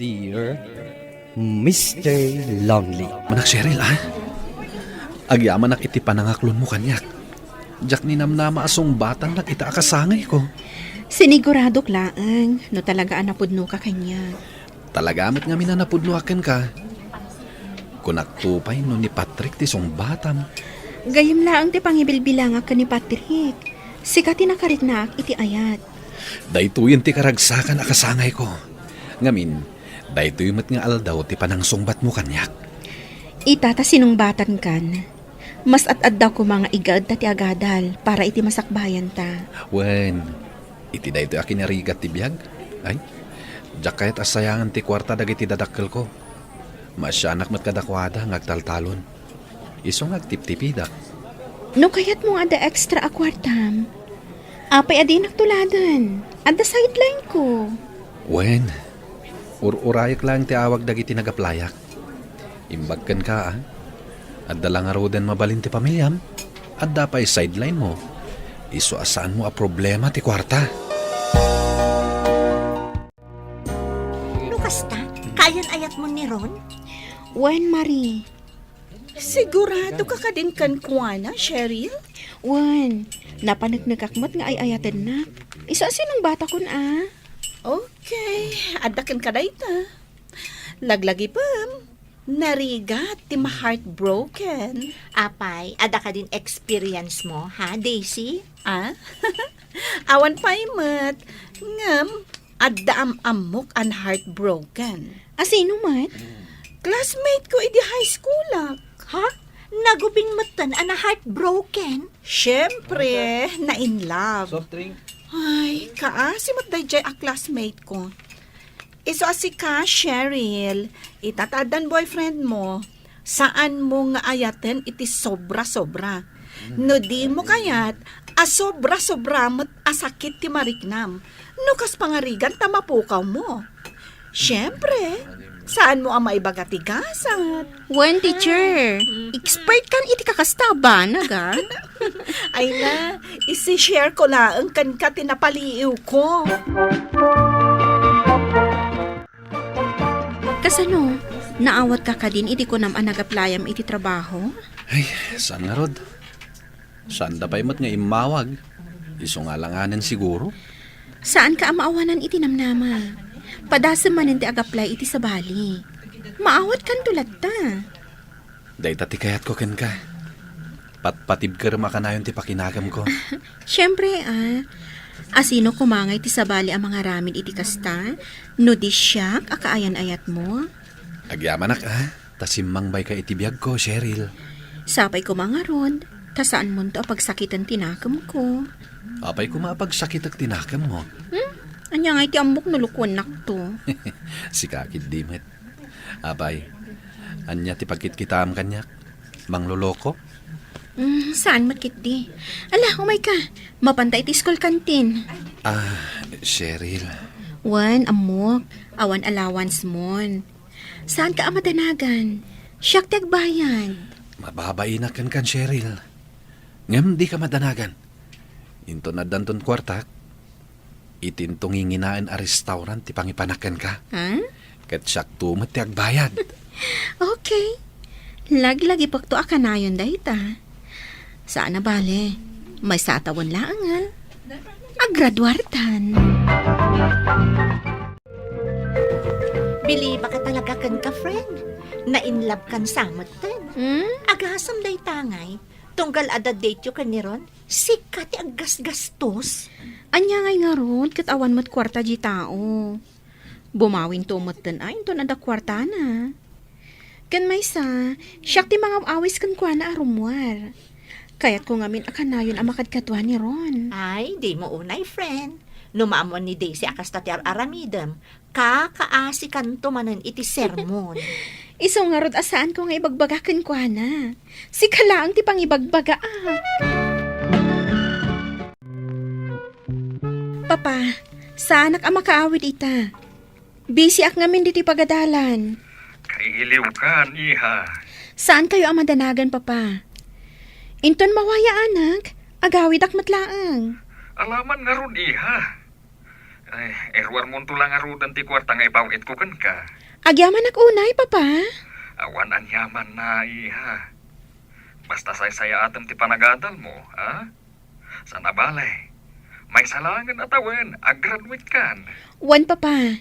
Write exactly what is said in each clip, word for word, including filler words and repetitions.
Dear Mister Lonely. Manak Cheryl, ah? Agyamanak iti panangaklonmo kaniak. Diak ninamnama a sungbatannak ita a kasangayko. Siniguradok laeng no talaga a napudnoka kaniak. Talaga met ngamin a napudnoak kenka. Kunakto pay no ni Patrick ti sungbatam. Gayyem laeng ti pangibilbilangak ken ni Patrick. Sika ti nakariknaak iti ayat. Daytoyen ti karagsakan a kasangayko. Ngamin, daytoy met nga aldaw ti panangsungbatmo kaniak. Ita ta sinungbatankan, mas ad-adda koma nga igaedta ti agadal para iti masakbayanta. Wen, iti daytoy a kinarigat ti biag, ay, diak kayat a sayangan ti kuarta dagiti dadakkelko. Maasianak met kadakuada nga agtaltalon. Isu nga agtiptipidak. No kayatmo nga adda extra a kuartam, apay a dinak tuladen? Adda sideline ko. Wen, ur-urayek laeng ti awag dagiti nagaplayak. Imbag kenka, ah. Adda la ngaruden mabalin ti pamiliam, adda pay sideline mo. Isu a saanmo a problema ti kuarta. No kasta, kaayan-ayatmo ni Ron? Wen, Marie. Sigurado ka kadin kenkuana, Cheryl? Wen, napaneknekak met nga ay-ayatennak. Isu a sinungbatakon a. Okay, adda kenka dayta. Laglagipem, narigat ti ma-heartbroken. Apay, adda kadin experience mo, ha, Daisy? Ah? Awan pay met. Ngem, adda am-ammok a na-heartbroken. A sino met? Classmate ko idi high school-ak. Ha? Nagubing metten a na-heartbroken? Siyempre, na-in love. Soft drink. Ay, kaasi met daydiay a classmate ko. Isu a sika, Cheryl, ita ta addan boyfriend mo, saanmo nga ayaten iti sobra-sobra. No dimo kayat, a sobra-sobra met a sakit ti mariknam. No kas pangarigan ta mapukawmo. Siyempre, saanmo a maibaga ti gasat. Wen, teacher. Expert kan iti kakasta a banag, a. Ay na, isi-share ko laeng kenka ti napaliiwko. Kasano? Naawatka kadin idi kunam a nagaplayam iti trabaho? Ay, saan ngarud? Saanda pay met nga immawag. Isu nga alanganen siguro. Saanka a maawanan iti namnama. Padasem manen ti agaplay iti sabali. Maawatkanto latta. Dayta ti kayatko kenka. Patpatibkerem a kanayon ti pakinakemko. Siempre, a. A sino koma ngay ti sabali a mangaramid iti kasta? No di siak a kaayan-ayatmo? Agyamanak, a. Ta simmangbayka iti biagko, Cheryl. Sapay koma ngarud, ta saanmonto a pagsakiten ti nakemko. Apay koma a pagsakitek ti nakemmo? Hmm? Ania ngay ti ammok no lukuennakto? Sika ketdi met. Apay, ania ti pagkitkitaam kaniak? Mangloloko? Mm, saan met ketdi? Ala, umayka. Mapanta iti school canteen. Ah, Cheryl. Wen, ammok. Awan allowance mon. Saanka a madanagan? Siak ti agbayad. Mababainak kenkan, Cheryl. Ngem dika madanagan. Inton addanton kuartak, itinto nginginaen a restaurant ti pangipanak kenka. Ha? Ket siakto met ti agbayad. Okay. Laglagipekto a kanayon dayta. Saan a bale, maysa a tawen laengen, agraduartan. Bilibaka talaga kenka, friend. Na-in love kan sa metten. Hmm? Agasem dayta ngay. Tunggal adda date-yo ken ni Ron, sika ti aggasgastos. Ania ngay ngarud ket awan met kuarta diay tao. Bumawinto metten a inton adda kuartana. Ken maysa, siak ti mangaw-awis kenkuana a rummuar. Kayatko ngamin a kanayon a makadkadua ni Ron. Ay, dimo unay, friend. No maammoan ni Daisy a kasta ti ar-aramidem, kakaasikanto manen iti sermon. Isu ngarud a saanko nga ibagbaga kenkuana. Sika laeng ti pangibagbaga, a. Papa, saanak a makaawid ita. Busyak ngamin ditoy pagadalan. Kailiwkan, iha. Saankayo a madanagan, Papa. Inton mawayaanak, agawidak met laeng. Alaman ngarud, iha. Ay, iruarmonto la ngaruden ti kuarta nga ipaw-itko kenka. Agyamanak unay, Papa. Awan aniamanna, iha. Basta saysayaatem ti panagadalmo, ha? Saan a bale, maysa laengen a tawen, a-graduate kan. Wen, Papa.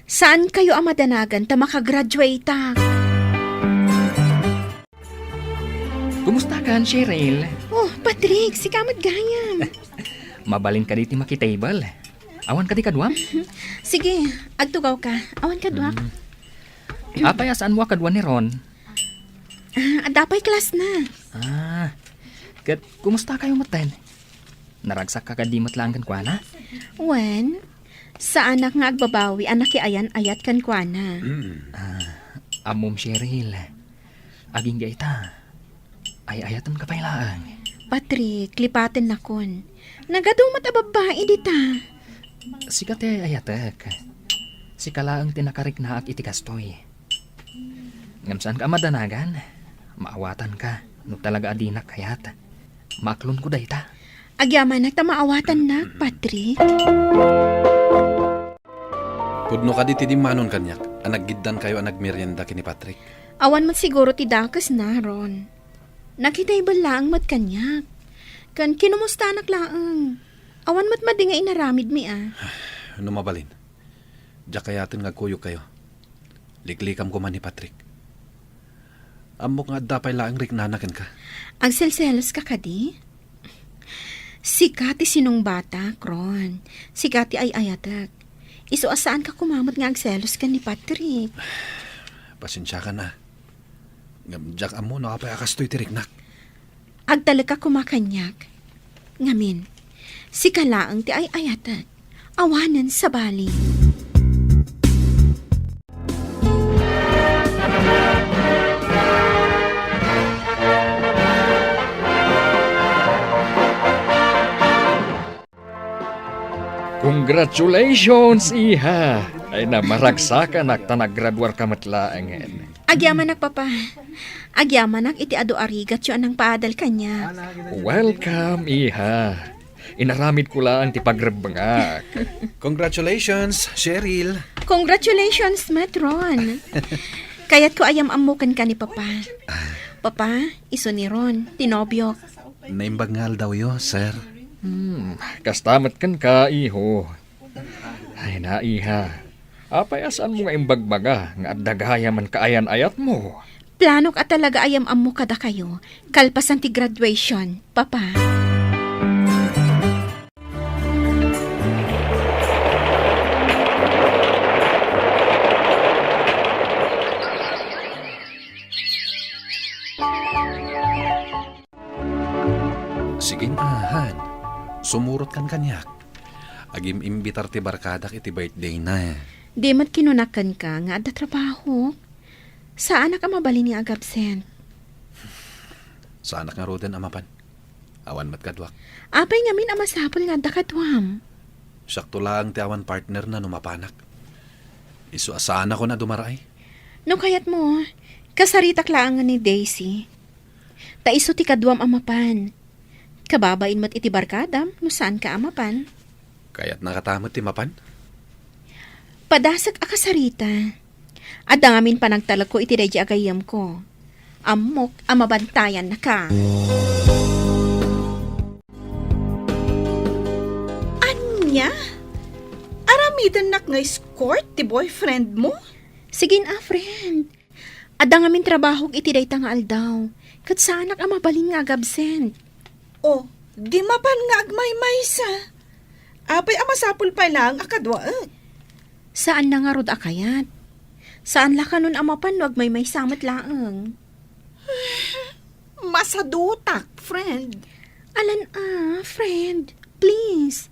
Saankayo a madanagan ta makagraduateak. Kumusta kan, Cheryl? Oh, Patrick, sika met gayam. Mabalin kadi ti makitable? Awan kadi kaduam? Sige, agtugawka. Awan kaduak. Mm. Apay a saanmo a kadua ni Ron? Ah, adda pay class na. Ah, ket kumusta kayo metten? Naragsakka kadi met laeng kenkuana? Wen, saanak nga agbabawi a nakiayan-ayat kenkuana. Mm. Ah, ammom, Cheryl. Agingga ita, ay-ayatenka pay laeng. Patrick, lipatennakon. Nagadu met a babbai dita. Sika ti ay-ayatek. Sika laeng ti nakariknaak iti kastoy. Ngem saanka a madanagan. Maawatanka no talaga a dinak kayat. Maaklonko dayta. Agyamanak ta maawatannak, Patrick. Pudno kadi ti dimmanon kaniak a naggiddankayo a nagmerienda ken ni Patrick? Awan met siguro ti dakesna, Ron. Nakitable laeng met kaniak. Ken kinumustanak laeng. Awan met madi nga inaramidmi a. No mabalin, diak kayaten nga agkuyogkayo. Liklikam koma ni Patrick. Ammok nga adda pay laeng riknana kenka. Agselseloska kadi? Sika ti sinungbatak, Ron. Sika ti ay-ayatek. Isu a saanka koma met nga agselos ken ni Patrick. Pasensiakan a. Ngem diak ammo no apay a kastoy ti riknak. Agtalekka koma kaniak. Ngamin, sika laeng ti ay-ayatek. Awanen sabali. Congratulations, iha! Ay na, maragsakanak ta naggraduarka met laengen. Agyamanak, Papa. Agyamanak iti adu a rigatyo a nangpaadal kaniak. Welcome, iha. Inaramidko laeng ti pagrebbengak. Congratulations, Cheryl. Congratulations met, Ron. Kayatko a yam-ammo kenka ni Papa. Papa, isu ni Ron, ti nobiok. Naimbag nga aldawyo, sir. Hmm, kasta met kenka, iho. Ay na, iha. Apay a saanmo nga imbagbaga nga adda gayam a kaayan-ayatmo? Planok a talaga a yam-ammo kadakayo, kalpasan ti graduation, Papa. Sige, ahan. Sumurotkan kaniak. Agim-imbitar ti barkadak iti birthday na. Di met kinunak kenka nga adda trabahok. Saanak a mabalin nga agabsent. Saanak ngaruden a mapan. Awan met kaduak. Apay ngamin a masapul nga adda kaduam? Siakto laeng ti awan partner na no mapanak. Isu a saanakon a dumaraay. No kayatmo, kasaritak laeng ni Daisy. Ta isu ti kaduam a mapan. Kababain met iti barkadam no saanka a mapan. Kayatna kata met ti mapan? Padasek a kasarita. Adda ngamin panagtalekko iti daydi a gayyemko. Ammok a mabantayannaka. Ania? Aramidennak nga escort ti boyfriend mo? Sige a, friend. Adda ngamin trabahok iti dayta nga aldaw, ket saanak a mabalin nga agabsent. O, di mapan nga agmaymaysa. Apay a masapul pay laeng a kaduaek? Saan na ngarud a kayat. Saan la kanon a mapan no agmaymaysa met laeng. Masadutak, friend. Alan a, friend. Please.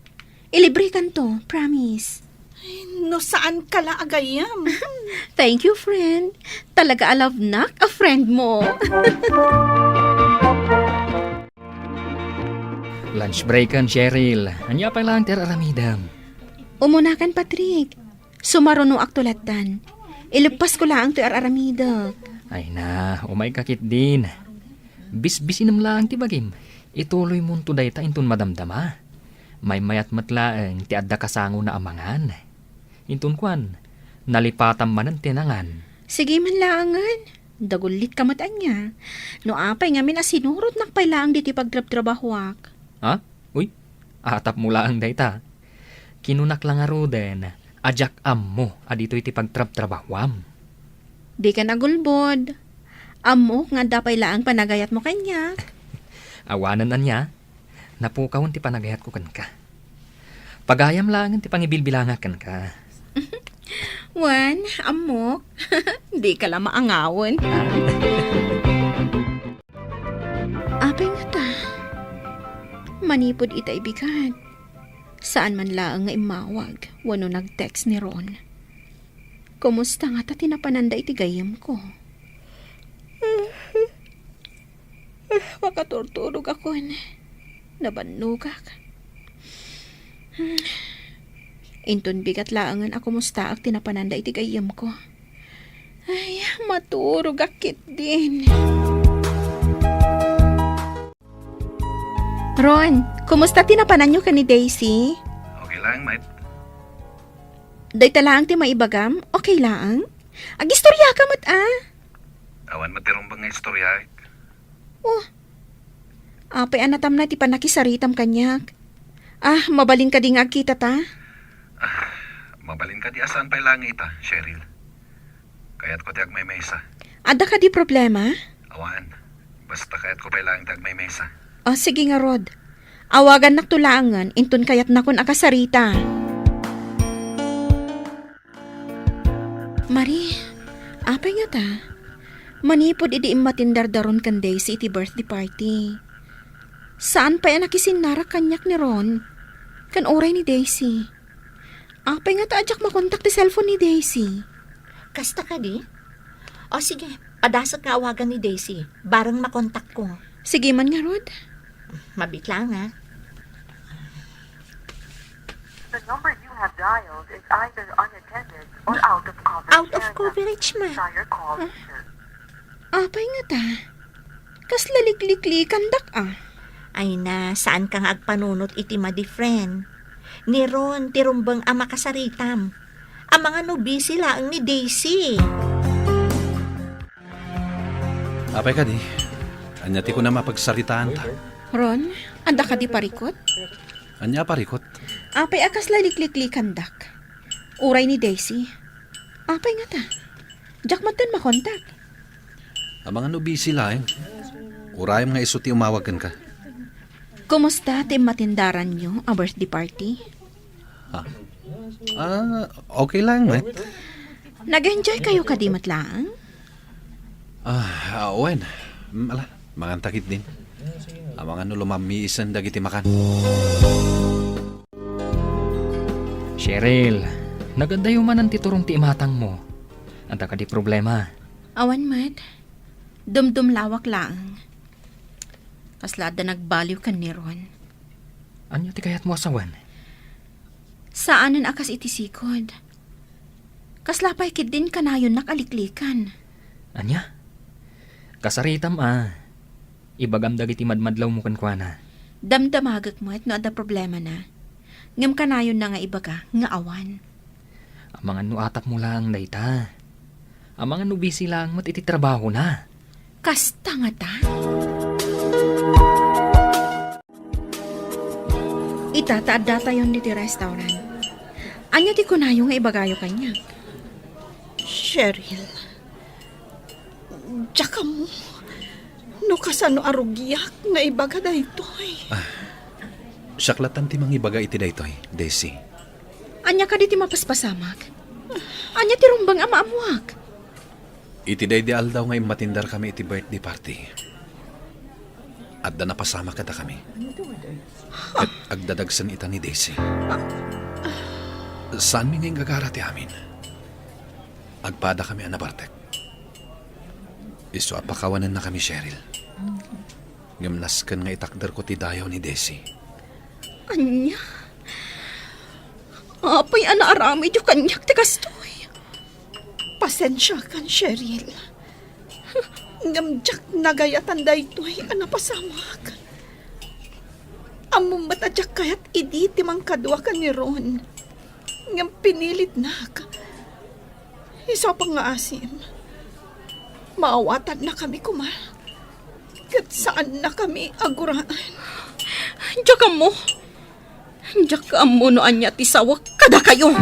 Ilibrekanto, promise. Ay, no saan ka la agayam. Thank you, friend. Talaga a love nak a friend mo. Lunch break kan, Cheryl. Ania pay laeng ti ar-aramidem? Umunakan, Patrick. Sumarunoak to lattan. Ileppas ko laeng toy ar-aramidek. Ay na, umay ka ketdin. Bisbisinem laeng ti bagim. Ituloy monto dayta inton madamdama. Maymayat met laeng ti adda kasangona a mangan. Inton kuan, nalipatam manen ti nangan. Sige man laengen. Dagullitka met ania. No apay ngamin a sinurotnak pay laeng ditoy pagtrabtrabahoak. Ha? Uy, atapmo laeng dayta. Kinunak la ngaruden a diak ammo a ditoy ti pagtrabtrabahoam. Dikan agulbod. Ammok nga adda pay laeng panagayatmo kaniak. Awanen ania, napukawen ti panagayatko kenka. Pagayam laengen ti pangibilbilangak kenka. Wen, ammok. Dika la maangawen. Apay ngata? Manipud ita ibigat, saan man laeng nga immawag wenno nag-text ni Ron. Kumusta ngata ti napananda iti gayyemko? Makaturturogakon. Nabannogak. Inton bigat laengen a kumustaak ti napananda iti gayyemko. Ay, maturogak ketdin. Ron, kumusta ti napananyo ken ni Daisy? Okay laeng, met. Dayta laeng ti maibagam? Okay laeng? Agistoriaka met, a? Awan met ti rumbeng nga istoriaek. Oh. Apay a natamna ti pannakisaritam kaniak? Ah, mabalin kadi nga agkitata? Ah, mabalin kadi a saan pay laeng ita, Cheryl. Kayatko ti agmaymaysa. Adda kadi problema? Awan. Basta kayatko pay laeng ti agmaymaysa. O, sige ngarud. Awagannakto laengen inton kayatnakon a kasarita. Marie, apay ngata? Manipud idi immatindar da Ron ken Daisy iti birthday party, saan pay a nakisinnarak kaniak ni Ron ken uray ni Daisy. Apay ngata a diak makontak ti cellphone ni Daisy? Kasta kadi? O sige, padasek nga awagan ni Daisy. Bareng makontakko. Sige man ngarud. Mabiit laeng, a. The number you have dialed is either unattended or out of coverage area. Out of coverage, ma. Try your call later. Apay ngata? Kasla likliklikandak, a. Ay na, saanka nga agpanunot iti madi, friend. Ni Ron ti rumbeng a makasaritam. Amangan no busy laeng ni Daisy. Apay kadi, ania ti kunam a pagsaritaanta? Ron, adda kadi parikut? Ania a parikut? Apay a kasla likliklikandak? Uray ni Daisy. Apay ngata? Diak manen makontak. Amangan no busy laeng. Urayem nga isu ti umawag kenka. Kumusta ti immatindaranyo a birthday party? Ha? Ah, okay laeng, met. Nag-enjoy kayo kadi met laeng? Ah, ah, wen. Mm, ala, manganta ketdin. Amangan no lumammiisen dagiti makan. Cheryl, nagadayo manen ti turong ti imatangmo. Adda kadi problema? Awan met. Dumdumlawak laeng. Kasla adda nagbaliw ken ni Ron. Ania ti kayatmo a sawen? Saanen a kas iti sigud. Kasla pay ketdin kanayonnak a liklikan. Ania? Kasaritam a. Ibagam dagiti madmadlawmo kenkuana. Damdamagek met no adda problemana. Ngem kanayonna nga ibaga nga awan. Amangan no atapmo laeng dayta. Amangan no busy laeng met iti trabahona. Kasta ngata? Ita ta addatayon ditoy restaurant. Ania ti kunayo nga ibagayo kaniak? Cheryl, diak ammo no kasano a rugiak nga ibaga daytoy. Ah, siak lattan ti mangibaga iti daytoy, Daisy. Ania kadi ti mapaspasamak? Ania ti rumbeng a maammoak? Iti daydi aldaw nga immatindarkami iti birthday party, adda napasamak kadakami. Ket agdadagsen ita ni Daisy. Saanmi nga inggagara ti amin. Agpadakami a nabartek. Isu a pakawanennakami, Cheryl. Ngem nasken nga itakderko ti dayaw ni Daisy. Ania? Apay a naaramidyo kaniak ti kastoy? Pasensiakan, Cheryl. Ngem diak nagayatan daytoy a napasamak. Ammom met a diak kayat idi ti mangkadua ken ni Ron. Ngem pinilitnak. Isu a pangngaasem, maawatannakami koma. Ket saannakami a guraan. Diak ammo. Diak ammo no ania ti sawek kadakayo.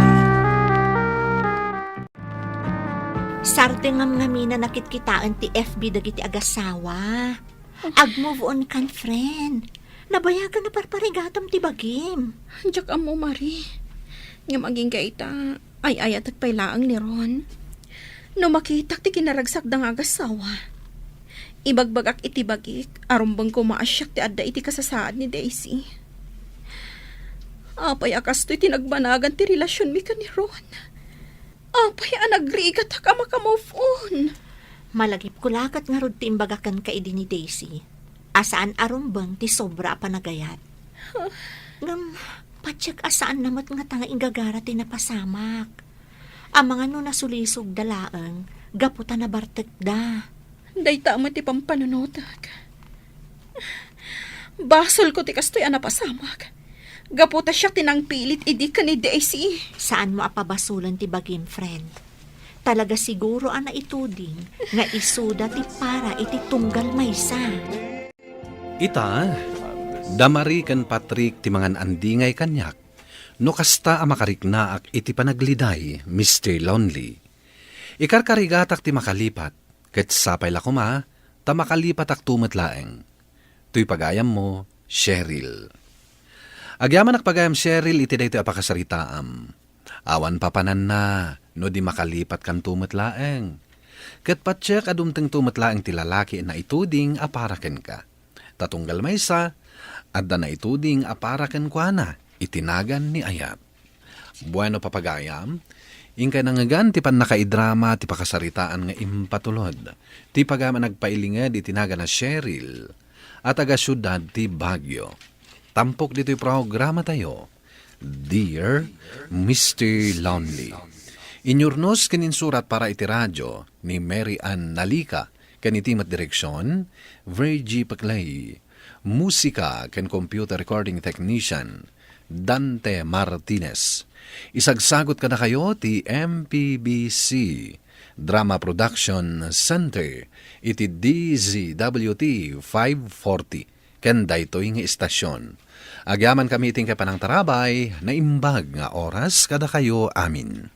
Sardengngamngamin a nakitkitaen ti F B dagiti agasawa. Ag-move on kan, friend. Nabayagan a parparigatam ti bagim. Diak ammo, Marie. Ngem agingga ita, ay-ayatek pay laeng ni Ron. No makitak ti kinaragsakda nga agasawa, ibagbagak iti bagik a rumbeng koma a siak ti adda iti kasasaad ni Daisy. Apay a kastoy ti nagbanagan ti relasionmi ken ni Ron? Apay a nagrigatak a maka-move on? Malagipko la ket ngarud ti imbagak kenka idi ni Daisy a saan a rumbeng ti sobra a panagayat. Huh? Ngem, patiek a saanna met ngata nga inggagara ti napasamak. Amangan no nasulisogda laeng gapu ta nabartekda. Dayta met ti pampanunotek. Basolko ti kastoy a napasamak. Gapu ta siak ti nangpilit idi ken ni Daisy. Saanmo a pabasolen ti bagim, friend. Talaga siguro a naituding nga isuda ti para iti tunggal maysa. Ita, da Marie ken Patrick ti mangan-andingay kaniak, no kasta a makariknaak iti panagliday, Mister Lonely. Ikarkarigatak ti makalipat, ket sapay la koma ta makalipatakto met laeng. Toy pagayammo, Cheryl. Agyamanak pagayam, Cheryl, iti daytoy a pakasaritaam. Awan papananna no di makalipatkanto met laeng. Ket patiek a dumtengto met laeng ti lalaki a naituding a para kenka. Ta tunggal maysa, adda naituding a para kenkuana iti nagan ni Ayat. Bueno, papagayam, inkay nangngegan ti pannakaidrama ti pakasaritaan nga impatulod ti pagayam a nagpailinged iti nagan a Cheryl a taga-siudad ti Baguio. Tampok ditoy programatayo, Dear Mister Lonely. Inyurnos ken insurat para iti radio ni Mary Ann Nalica, ken iti met direksion, Virgie Paclay. Musika ken computer recording technician, Dante Martinez. Isagsagot kadakayo ti M P B C Drama Production Center iti D Z W T five forty. Ken daytoy nga istasion. Agyamankami iti inkay panangtarabay, naimbag nga oras kadakayo amin.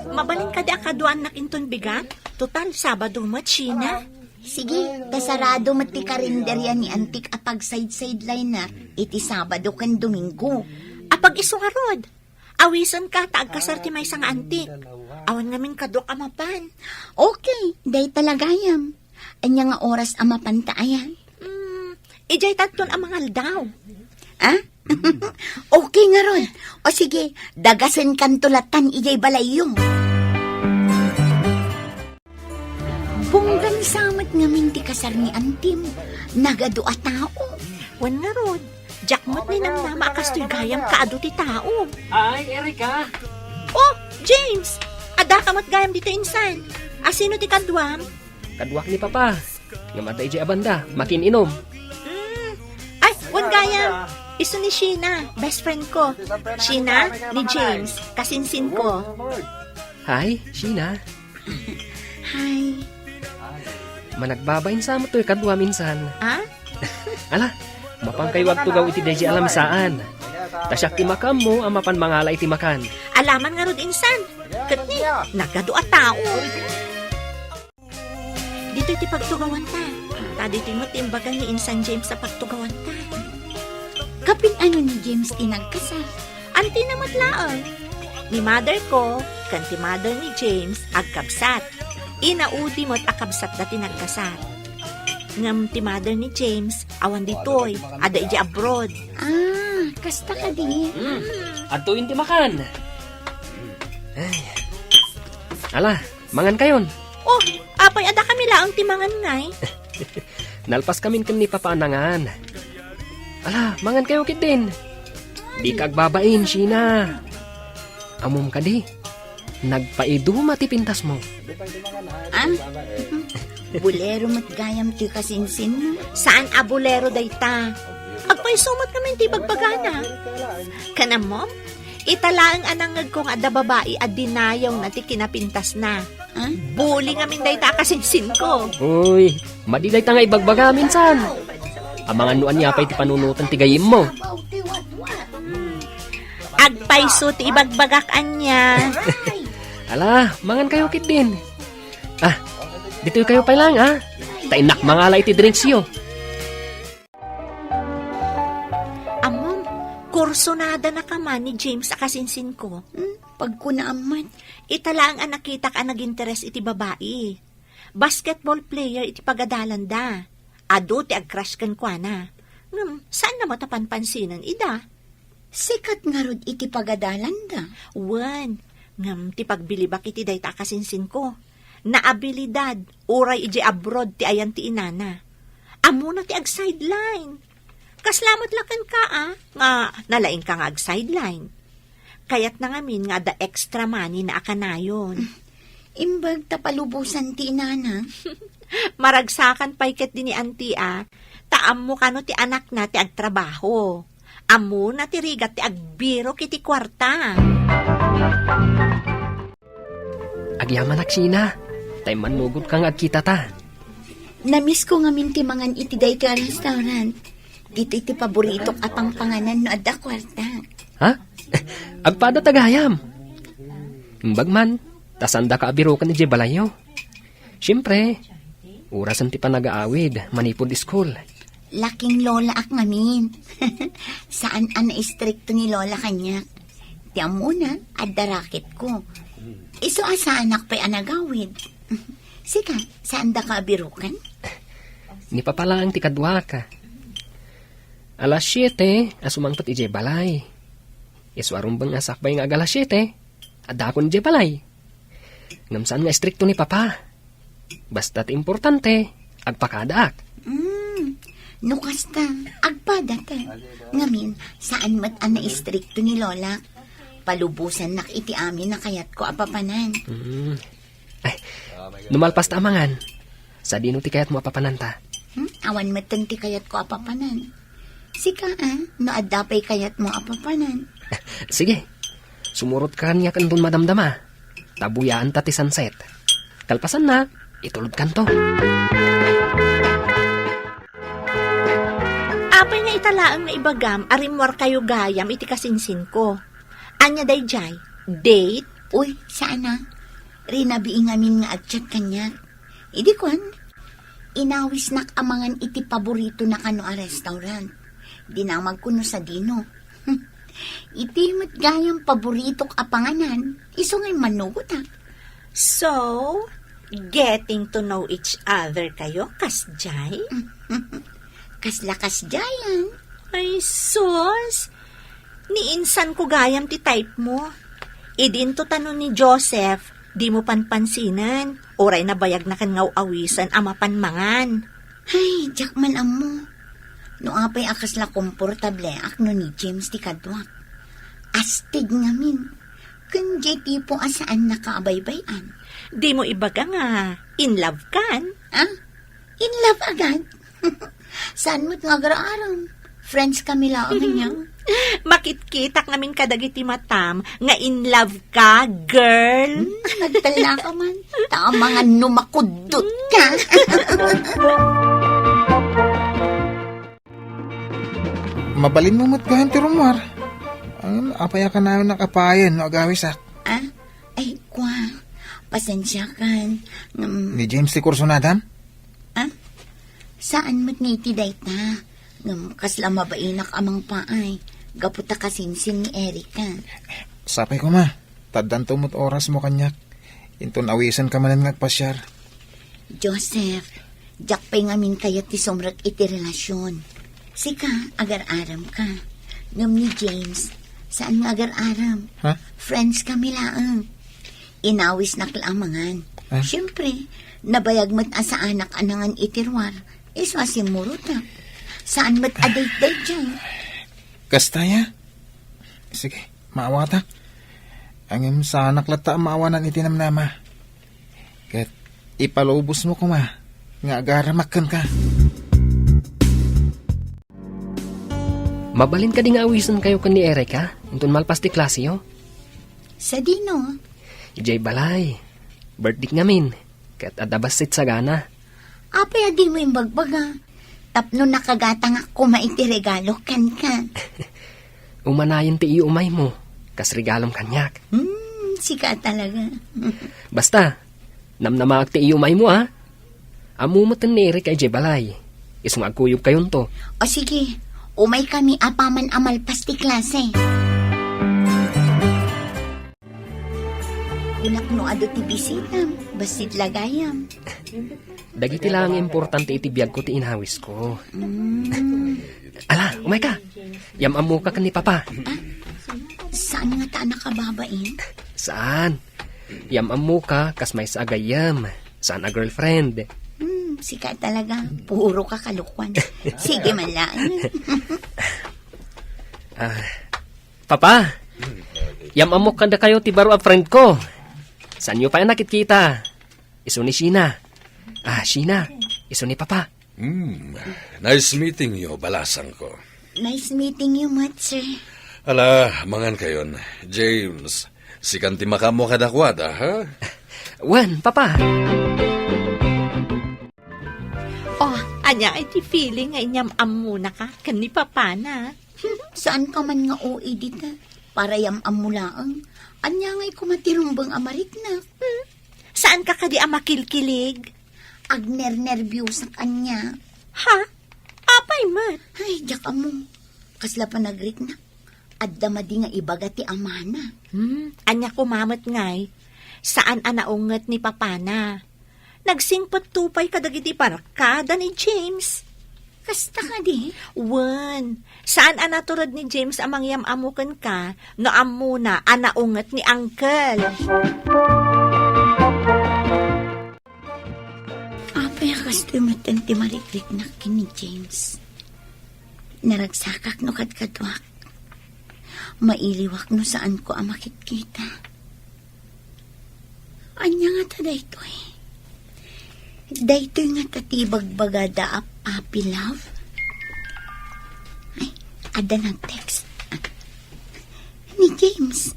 Mabalin kadi a kaduannak inton bigat? Total, Sabado met, Sheena. Sige, ta sarado met ti karinderya ni Antik a pag-side-side liner iti Sabado ken Domingo. Apag-isu ngarud, awisenka ta agkasar ti maysa nga Antik. Awan ngamin kaduak a mapan. Okay, dayta la gayam. Ania nga oras a mapanta aya? Hmm, idiay tadton a mangaldaw. Ah? Okay ngarud. O sige, dagasenkanto latan idiay balayyo. Bunggan sa met ngamin ti kasar ni Antim. Nagadu a tao. Wen ngarud, diak met ninamnama a kastoy gayam kaadu ti tao. Ay, Erika! Oh, James! Adda ka met gayam dito insan. Asino ti kaduam? Kaduak ni Papa. Ngem adda idiay a banda, makin-inom. Mm. Ay, wen gayam. Isu ni Sheena, best friend ko. Sheena, ni James, kasinsin ko. Hi, Sheena. Hi. Managbabain sa met toy kaduam insan. Ah? Ala, mapankayo agtugaw iti daydiay a lamsaan. Ta siak ti makaammo a mapan mangala iti makan. Alaman ngarud insan. Ket ni, nagadu a tao. Ditoy ti pagtugawanta. Ta ditoy met ti imbaga ni insan James a pagtugawanta. Kapin ano ni James ti nagkasar? Antina met laeng. Ni mother ko, ken ti mother ni James, agkabsat. Inaudi met a kabsatda ti nagkasar. Ngem ti mother ni James, awan ditoy, adda idiay abroad. Ah, kasta kadi. Hmm, adtoyen ti makan. Ay. Ala, mangan kayon. Oh, apay, adda kami laeng ti mangan ngay? Nalpas kamin ken ni Papa a nangan. Ala, mangan kayo ketdin. Dika agbabain, Sheena. Ammom kadi, nagpaiduma ti pintasmo. Ah? Bolero met gayam ti kasinsinmo. Saan a bolero dayta? Agpayso met ngamin ti ibagbagana. Ken ammom, ita laeng a nangngegko nga adda babai a dinayawna ti kinapintasna. Ah? Buli ngamin dayta a kasinsinko. Uy, madi dayta nga ibagbagam insan. Amangan no ania pay ti panunoten ti gayyemmo. Agpayso ti ibagbagak ania. Ala, mangan kayo ketdin. Ah, ditoy kayo pay laeng, ah. Ta innak mangala iti drinksyo. Ammom, kursunada na ka man ni James a kasinsinko. Hmm, pagkunaam met. Ita laeng a nakitak a naginteres iti babai. Basketball player iti pagadalanda. Adu ti agcrush kenkuana. Ngem, saan na met a panpansinen ida. Sikat ngarud iti pagadalanda. Wen, ngem ti pagbilibak iti dayta a kasinsinko. Naabilidad, uray idiay abroad ti ayan ti inana. Ammona ti agsideline. Kasla met la kenka, a, nga nalaingka nga agsideline. Kayatna ngamin nga adda extra money na a kanayon. Imbag ta palubosan ti inana. Maragsakan pay ketdi ni anti a, ta ammo kano ti anakna ti agtrabaho. Ammona ti rigat ti agbirok iti kuarta. Agyamanak, Sheena. Ta immannugotka nga agkitata. Namisko ngamin ti mangan iti daytoy a restaurant. Ditoy ti paboritok a pangpanganan no adda kuarta. Ha? Agpada ta gayam. Imbag man, ta saandaka a biroken idiay balayyo. Siempre, orasen ti panagaawid manipud school. Laking lolaak ngamin. Saan a naistrikto ni lola kaniak. Ti ammona, adda racketko. Isu a saanak pay a nagawid. Sika, saandaka a biroken? Ni Papa laeng ti kaduak. Alas siete a sumangpet idiay balay. Isu a rumbeng a sakbay nga ag-alas siete, addaakon idiay balay. Ngem saan nga istrikto ni Papa. Basta ti importante, agpakadaak. Mm, no kasta, agpadata. Ngamin, saan met a naistrikto ni Lola. Palubosannak iti amin a kayatko a papanan. Mm. Ay, no malpas ta a mangan, sadino ti kayatmo a papananta? Hmm? Awan metten ti kayatko a papanan. Sika, a, no adda pay kayatmo a papanan. Sige, sumurotka kaniak inton madamdama. Ta buyaanta ti sunset. Kalpasanna, itulodkanto. Apay nga ita laeng nga ibagam a rimmuarkayo gayam iti kasinsinko? Ania daydiay? Date? Uy, saan a. Rinabii ngamin nga agchat kaniak. Idi kuan, Inawisnak a mangan iti paboritona kano a restaurant. Dinamagko no sadino. Iti met gayam paboritok a panganan, isu ngay manugotak. So, getting to know each other kayo, kasjay? Kasla kasjayan? Ay, sus! Ni insan ko gayam ti type mo. Idinto tano ni Joseph, di mo panpansinen. Uray nabayagnakan nga aw-awisan a mapan mangan. Ay, diak man ammo. No apay a kasla komportableak no ni James ti kaduak. Astig ngamin. Ken diay tipo a saan nakaabaybay-an. Di mo ibaga nga in love kan? Ah? In love agad? Saan met nga agar-aram? Friends kami laeng niya. Makitkitak ngamin kadagiti matam nga in love ka, girl. Hmm, nagtalla ka man. Ta mangan no makuddot ka. Mabalinmo met gayam ti rummuar. Ngem apay a kanayon a kapayen no agawisak? Ah? Ay, kua. Pasensiakan. Ngem Ni James ti kursunadam? Ah? Saan met nga iti dayta? Ngem kasla mabainak a mangpaay. Gapu ta kasinsin ni Erica. Sapay koma. Ta addanto met orasmo kaniak. Inton awisenka manen nga agpasiar. Joseph, diak pay ngamin kayat ti sumrek iti relasyon. Sika, agar-aram ka. Ngem ni James, saan nga agar-aram. Ha? Friends kami laeng. Inawisnak la a mangan. Ah? Siyempre, nabayag met a saanak a nangan iti ruar. Isu a simmurotak. Saan met a date-date dyan? Kasta ya? Sige, maawatak. Ngem saanak latta a maawanan iti namnama. Ket ipalubosmo koma nga agaramak kenka. Mabalin kadi nga awisenkayo ken ni Erica inton malpas ti klaseyo? Sadino? Idiay balay. Birthday ngamin. Ket adda bassit sagana. Apay a dimo imbagbaga? Tapno nakagatangak koma iti regalo kenka. Umanayon ti iyumaymo, kas regalom kaniak. Hmm, sika talaga. Basta, namnamaak ti iyumaymo, a. Ammo met ni Erica idiay balay. Isu nga agkuyogkayonto. O sige, umay kami apaman a malpas ti klase. Kunak no adu ti bisitam, bassit la gayam. Dagiti la nga importante iti biagko ti inawisko. Mm. Ala, umayka. Yam-ammoka ken ni Papa. Ah? Saan nga ta a nakababain? Saan? Yam-ammoka kas maysa a gayyem. Saan a girlfriend. Hmm, sika talaga. Puro ka kalokoan. Sige man lang. Ah, Papa, yam-ammok kadakayo ti baro a friend ko. Saanyo pay a nakitkita? Isu ni Sheena. Ah, Sheena, isu ni Papa. Hmm, nice meeting you, balasangko. Nice meeting you, met, sir. Ala, mangan kayon. James, sikan ti makaammo kadakuada, ha? Wen, Papa. Oh, ania iti feeling nga inyam-ammonaka ken ni Papana? Saan ka man nga O A dita? Para yam-ammo laeng. Ania ngay koma ti rumbeng a mariknak? Hmm? Saan ka kadi a makilkilig? Agnernerbiosak ania. Ha? Apay met? Ay, diak ammo. Kasla panagriknak. Adda madi nga ibaga ti amana. Hmm, ania koma met ngay? Saan a naunget ni Papana. Nagsingpetto pay kadagiti barkada ni James. Kasta kadi? Wen, saan a natured ni James a mangyam-ammo kenka no ammona a naunget ni Uncle. Apay a kastoy metten ti marikriknak ken ni James? Naragsakak no kadkaduak. Mailiwak no saanko a makitkita. Ania ngata daytoy? Daytoy ngata ti bagbagada a puppy love? Ay, adda nag-text. Ah, ni James.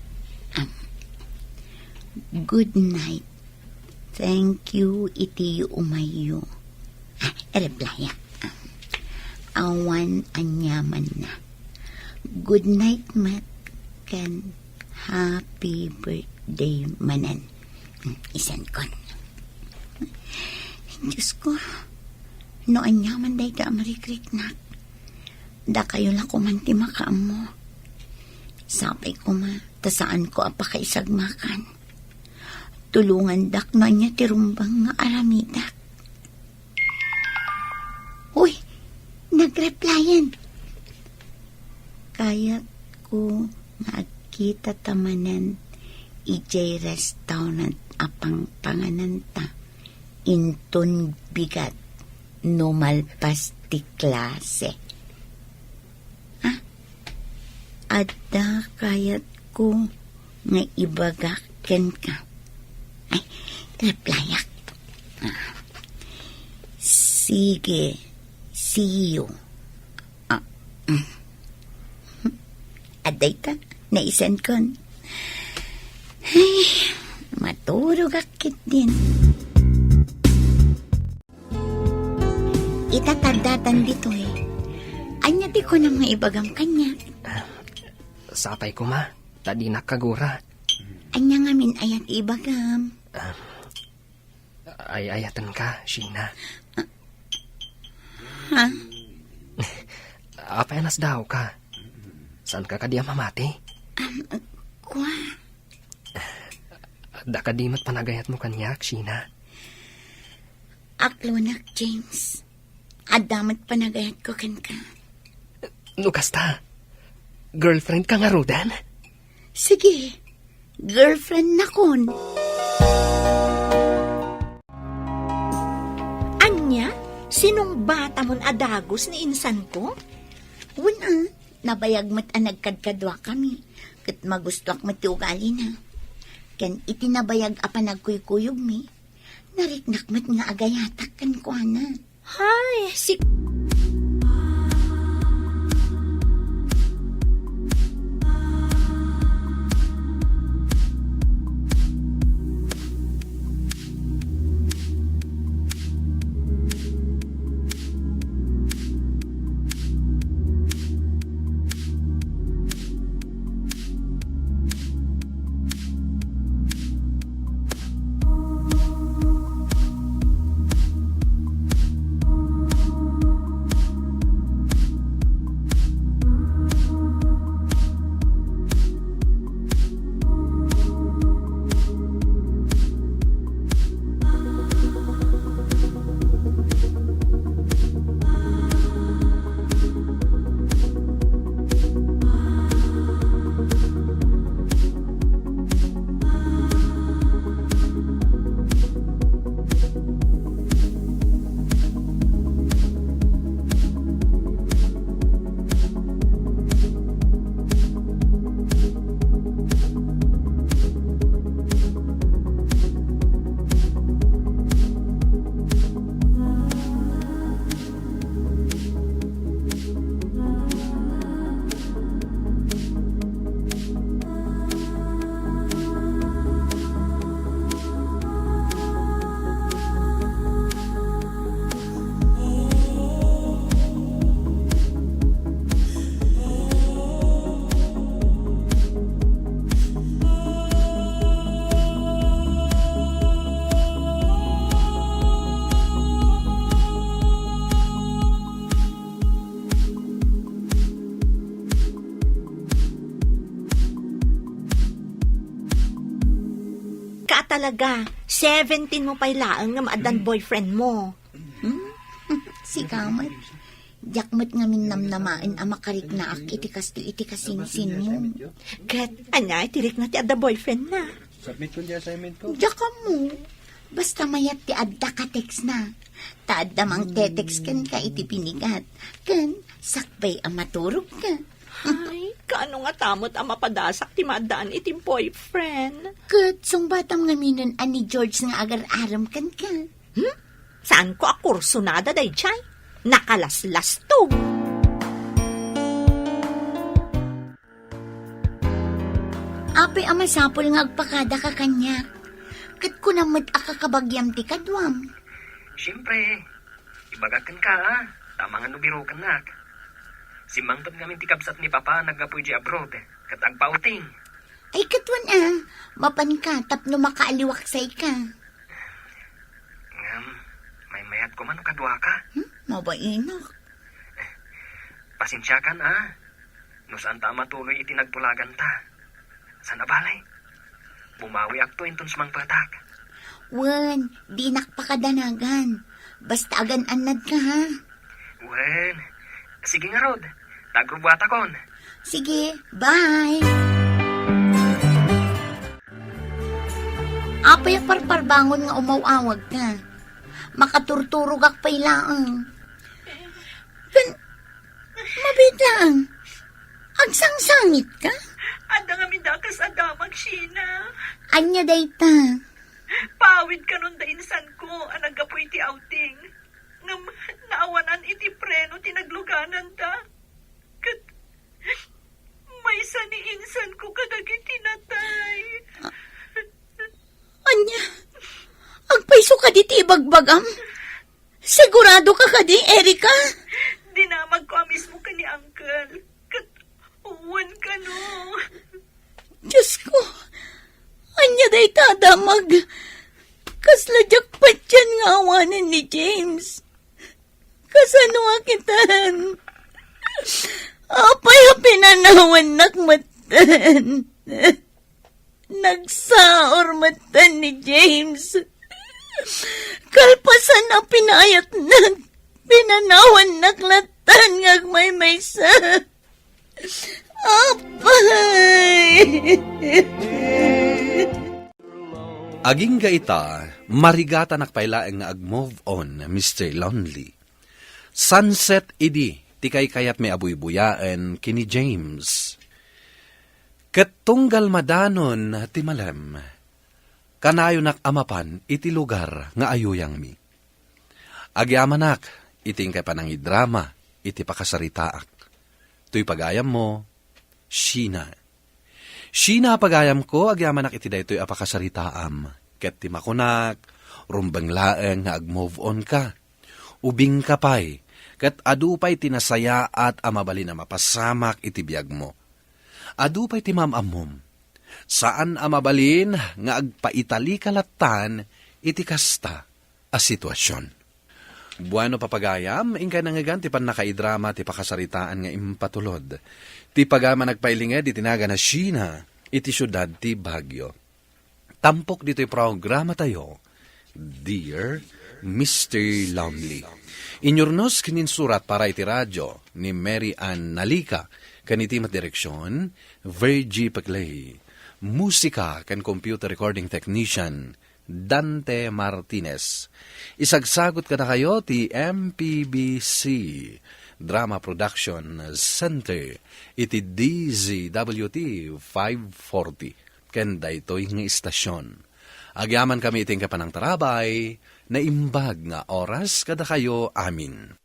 Ah, "Good night. Thank you iti umayyo." Ah, reply, ah. Awan aniamanna. "Good night, met, ken happy birthday manen." Hmm, isenkon. Diyos ko, No aniaman dayta a marikriknak, dakayo la koman ti makaammo. Sapay koma ta saanko a pakaisagmakan. Tulongandak no ania ti rumbeng nga aramidak. Uy, nagreplyan. Kayatko nga agkitata manen idiay restaurant a pangpangananta inton bigat no malpas ti klase. Ah, adda kayatko nga ibagak kenka. Ay, replyak. Ah, sige, see you. Ah, mm. Adda ita, naisendkon. Ay, maturogak ketdin. Ita ta addatan ditoy. Ania ti kunam nga ibagam kaniak? Sapay koma, ta dinak kagura. Ania ngamin aya ti ibagam? Ay-ayatenka, Sheena. Ha? Apay a nasdaawka? Saanka kadi a mamati? Um, kua. Adda kadi met panagayatmo kaniak, Sheena? Aklonak, James. Adda met panagayatko kenka. No kasta, girlfriendka ngaruden? Sige, girlfriendnakon. Ania? Sinungbatamon a dagus ni insanko? Wen a, nabayag met a nagkadkaduakami, ket magustoak met ti ugalina. Ken iti nabayag a panagkuykuyogmi, nariknak met nga agayatak kenkuana. Hay, si- Ka talaga, seventeen mo pay laeng nga maaddan boyfriend mo. Hmm? Sika met. Diak met ngamin namnamaen a makariknaak iti kastoy iti kasinsin mo. Ket, ania iti rikna ti adda boyfriend na? Submit ko di assignment ko. Diak ammo. Basta mayat ti adda ka text na. Ta adda mang text kenka iti pinigat. Ken, sakbay a maturog ka. Ay, kaano nga tamot a mapadasak ti maaddaan iti boyfriend? Ket sungbatam ngaminen a ni George nga agar-arem kenka. Hmm? Saanko a kursunada daydiay? Nakalaslasto! Apay a masapul nga agpakadaka kaniak? Ket kunam met a kakabagiam ti kaduam. Siempre, ibagak kenka, a, ta amangan no birokennak. Simmangpet ngamin ti kabsat ni Papa a naggapu idiay abroad, ket agpa-outing. Ay, ket wen a, mapanka tapno makaaliwaksaika. Ngem, maymayat koma no kaduaka. Hmm? mabainak. Pasensiakan, a. No saanta a matuloy iti nagtulaganta. Saan a bale. Bumawiakto inton sumangpetak. Wen, dinak pakadanagan. Basta agan-annadka, ha? Wen. Sige ngarud. Tagrubuatakon. Sige, bye. Apay a parparbangon nga umaw-awagka? Makaturturogak pay laeng. Ken, mabiit laeng. Agsangsangitka? Adda ngamin dakas a damag, Sheena. Ania dayta? Paawid kanon da insanko a naggapu iti outing. Ngem naawanan iti preno ti naglugananda. Ket maysa ni insanko kadagiti natay. Ania? Agpayso kadi ti ibagbagam? Sigurado ka kadi, Erica? Dinamagko a mismo ken ni Uncle. Ket wen kano. Diosko, ania dayta a damag? Kasla diak patien nga awanen ni James. Kasano a kitan? Apay a pinanawannak metten? Nagsaor metten ni James. Kalpasan a pinayatnak, pinanawannak latta nga agmaymaysa. Apay! Agingga ita, marigatanak pay laeng nga ag-move on, Mister Lonely. Sunset idi ti kaykayatmi a buybuyaen ken ni James. Ket tunggal madanon ti malem, kanayonak a mapan iti lugar nga ayuyangmi. Agyamanak iti inkay panangidrama iti pakasaritaak. Toy pagayammo, Sheena. Sheena a pagayamko, agyamanak iti daytoy a pakasaritaam. Ket ti makunak, rumbeng laeng nga ag-move on ka. Ubingka pay, ket adu pay ti nasayaat a mabalin a mapasamak iti biagmo. Adu pay ti maam-ammom. Saan a mabalin nga agpaitalika lattan iti kasta a sitwasion. Bueno, papagayam, inkay nangngegan ti pannakaidrama ti pakasaritaan nga impatulod. Ti pagayam a nagpailinged iti nagan a Sheena iti siudad ti Baguio. Tampok ditoy programatayo, Dear Mister Lonely. Inyurnos ken insurat para iti radio ni Mary Ann Nalica, ken iti met direksion, Virgie Peclay. Musika ken computer recording technician, Dante Martinez. Isagsagut kadakayo ti M P B C Drama Production Center iti D Z W T five forty ken daytoy nga istasion. Agyamankami iti inkay panangtarabay, naimbag nga oras kadakayo amin.